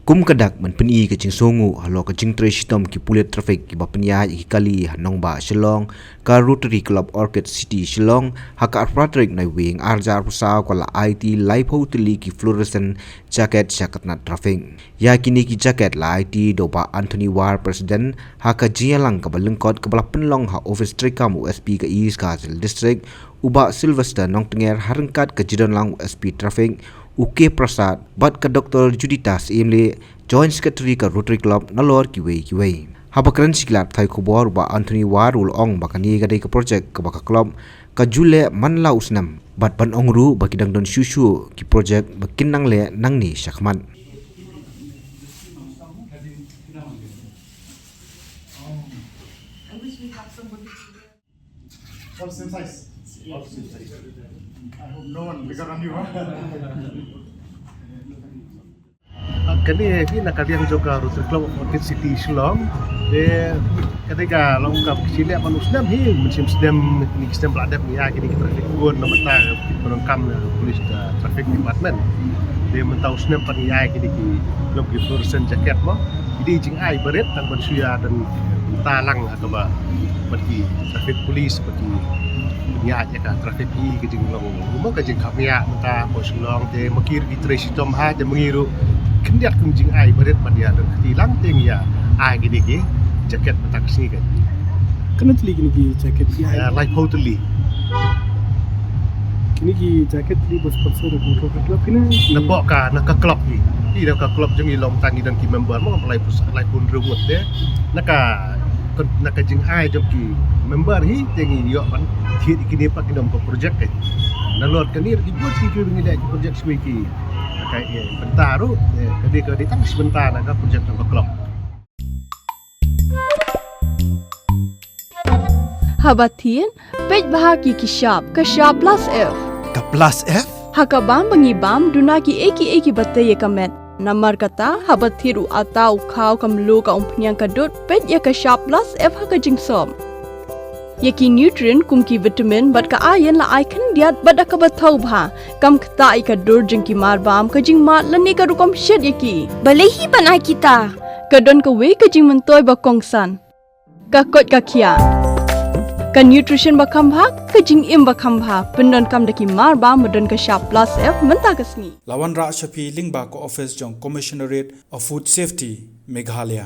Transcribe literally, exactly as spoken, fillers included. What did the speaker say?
Kum ka dak ban pyni ka jingsngewnguh halor ka jingtrei shitom ki pulit traffic kiba pynïaid ïa ki kali ha nongbah Shillong, ka Rotary Club Orchid City Shillong ha ka arphew tarik Naiwieng arhajar arphew saw ka la aiti laiphew tylli ki fluorescent jacket sha ka tnat traffic. Ïa kine ki jacket la aiti da u Bah Anthony War, President, ha ka jingïalang kaba lyngkot kaba la pynlong ha ophis treikam u S P ka East Khasi Hills District, u Bah Sylvester Nongtnger, ha ryngkat ka jingdonlang u S P Traffic, u K Prasad, bad ka Doctor Juditha Syiemlieh, Joint Secretary ka Rotary Club, nalor kiwei kiwei. Haba kren sha ki lad pathai khubor, u Bah Anthony War u la ong ba kane ka dei ka project kaba ka club ka ju leh man la u snem, bad ban ong ruh ba ki dang don shuh shuh ki project ba kin nang leh nangne shakhmat. All same size. All same size. I hope no one bigger than you, huh? Ah, kane hi na ka liang jong ka Rotary Club of Orchid City Shillong. Te kane ka long ka shi leh man u snem hi, mynshem snem, kine ki snem ba la dep ngi ïa kine ki traffic cone na bynta ki pyndonkam na police, ah, traffic department. Te mynta u snem pat ngi ïa kine ki, long ki fluorescent jacket mo. Ki dei jingai barit tang ban shu ïa don bynta lang ha kaba bad ki traffic police bad ki pynïaid ïa ka traffic hi, ka jinglong mo, ka jingkham ïa mynta ha Shillong. Te ma ki ruh ki trei shitom ha, te ma ngi ruh khyndiat kum jingai barit ban ïa don kti lang, te ngi ïa ai kine ki jacket mynta ka sngi ka. Katno tylli kine ki jacket ki ai? Ah, laiphew tylli. Kine ki jacket ki ba sponsor da ka club kine ki? Na pok ka, na ka club hi. Hi na ka club jong ngi long tang ngi don ki member mo, laiphew, laiphew hynriew ngut te. Na ka, na ka jingai jong ki member hi te ngi ïoh ban thied ïa kine pat ki nym ka project ka. Nalor kane ruh ki bun ki, ki ngi leh ki project shwa ki. Ka, eh, bynta ruh, eh, ka dei, ka dei tang shi bynta na ka project jong ka club. Haba thied, peit bha ki ki shap, ka shap plus F. Ka plus F? Ha ka bam ba ngi bam, duna kiei kiei kiba tei ïa ka met. Namar kata, haba thied u atta, u khaw, ka mluh, ka umphniang, ka dud, peit ïa ka shap plus F ha ka jingsop. Ïa ki nutrient kum ki vitamin bad ka iron la ai khyndiat bad da kaba thaw bha. Kam ktah ïa ka dur jong ki marbam, ka jingmad lane ka rukom shet ïa ki. Balei hi ban ai kita? Ka don kawei ka jingmyntoi ba kongsan. Ka koit ka khiah. Ka nutrition ba kham bha, ka jingim ba kham bha. Pyndonkam da ki marbam ba don ka shap plus F mynta ka sngi. La wanrah sha phi lyngba ka office jong Commissionerate of Food Safety, Meghalaya.